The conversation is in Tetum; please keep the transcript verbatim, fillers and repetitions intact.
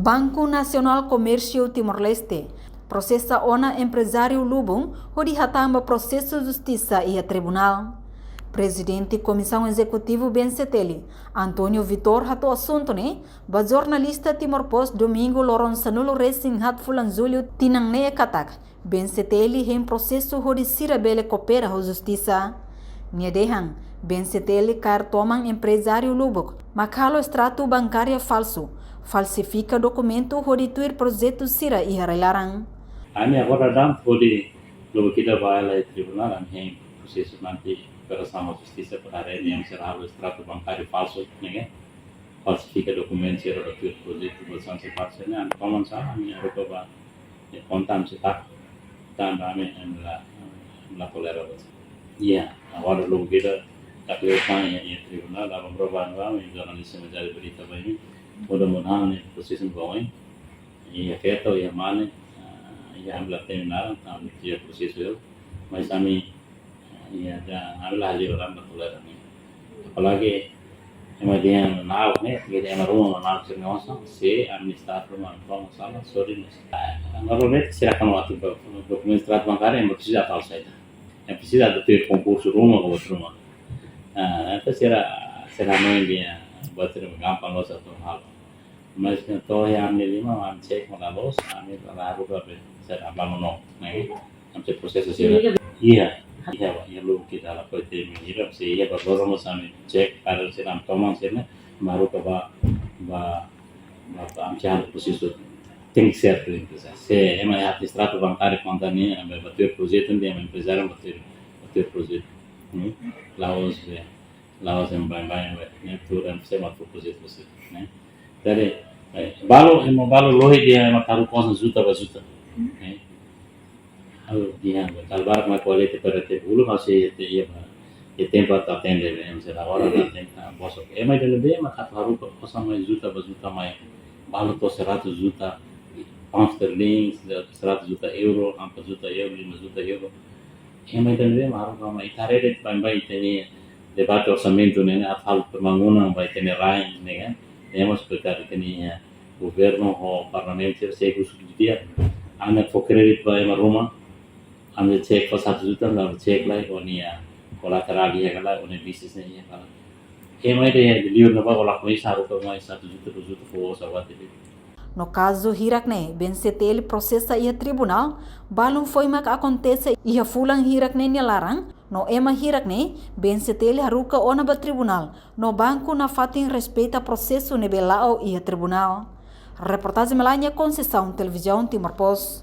Banku Nasionál Komérsiu Timor-Leste prosesa ona emprezáriu lubun hodi hatán ba prosesu justisa iha tribunál. Prezidente Komisaun Ezekutiva B N C T L, António Vitór, hato'o asuntu ne'e ba jornalista Timor Post domingu loron sanulu resin haat fulan jullu tinan ne'e katak, B N C T L hein prosesu hodi sira bele koopera ho justisa. Nia dehan, B N C T L kaer toman emprezáriu lubuk mak halo estratu bankária falsu, falsifika dokumentu hodi tuir projetu sira iha rai-laran. Ami agora daudaun hodi lubuk ida ba iha tribunál, ami hein prosesu manti operasaun justisa para haree dehan sira halo estratu bankáriu falsu, ne'e, falsifika dokumentu sira ba tuir projetu ba sanse parse ne'e, ami toman sala, ami haruka ba, eh, konta ami setak, tanba ami, ami la, ami la tolera ba. Iya, agora lubuk ida, tapi opan iha, iha tribunál, la prova ba, ami jornalista menjadi berita ba ami, mudah-mudahan ne'e prosesu ba oin, iha feto, iha mane, ah, iha ami la temi naran, tanba iha prosesu, mas ami, iha, ami la halo ran ba tolera ne'e. Apalagi ema dehan na'ok ne'e, jadi ema ruma na'ok sira-nia osan, se ami Estadu ruma toma sala, sorry, mas. Ah, normalmente sira kan waktu do-, dokumentu estratu bankáriu, ema presiza atu halo saida. Ema presiza atu tuir konkursu ruma ka buat ruma. Ah, entaun sira, sira hanoin dehan buat ruma gampang loos atu halo. Mas to'o iha ami-nia liman, ami cek mak la loos, ami la haruka ba sira abandonou, ne'e. Ami cek prosesu sira. Iya, iya, ba, iha lubuk ida la poi temi, iha, se iha ba loron mós ami cek, para sira ami toman sira ne'e, ami haruka ba, ba, ba, ba, ami cek prosesu tenke sertu, tenke sertu. Se ema iha estratu bankáriu konta ne'e, ami ba tuir projetu, ne'e, ema emprezáriu ba tuir, ba tuir projetu. Hmm? La'ós, eh, la'ós ema baibain, ne'e, tuir ema se mak projetu, projetu, ne'e. Jadi, eh, balu, ema balu lohi dehan ema haruka osan juta ba juta. Eh. Halo dehan, halo barak mai kualite para te bulu, mas iha te, iha ba, iha tempu atu atende, ne'e, ema sira agora la tempu, ah, bosok. Ema ida ne'ebé mak atu haruka osan mai juta ba juta mai. Balu to'o seratus juta pound sterling, seratus juta euro, empat juta euro, lima juta euro. Ema ida ne'ebé mak haruka mai, ita haree de'it baibain ita-nia debate orsamentu ne'e, ne'e, atu halo pembangunan ba ita-nia rain, ne'e, kan? Ne'e mós sekretaria ita-nia governu ho parlamentu, se husu di'ak. Ami fó kréditu ba ema ruma, ami cek fó satu juta, ami cek lai, ó-nia kolaterál iha ka lae, ó-nia bisnis ne'e iha ka lae. Ema ida iha liur ne'ebá, ó la koñese, haruka mai satu juta, dua juta, fó osan ba ita. No kazu hirak ne'e, B N C T L prosesa iha tribunál, balun foin mak akontese iha fulan hirak ne'e nia laran, no ema hirak ne'e, B N C T L haruka ona ba tribunál, no banku nafatin respeita prosesu ne'ebé la'o iha tribunál. Reportajen Melania Conceição, Televizaun Timor Post.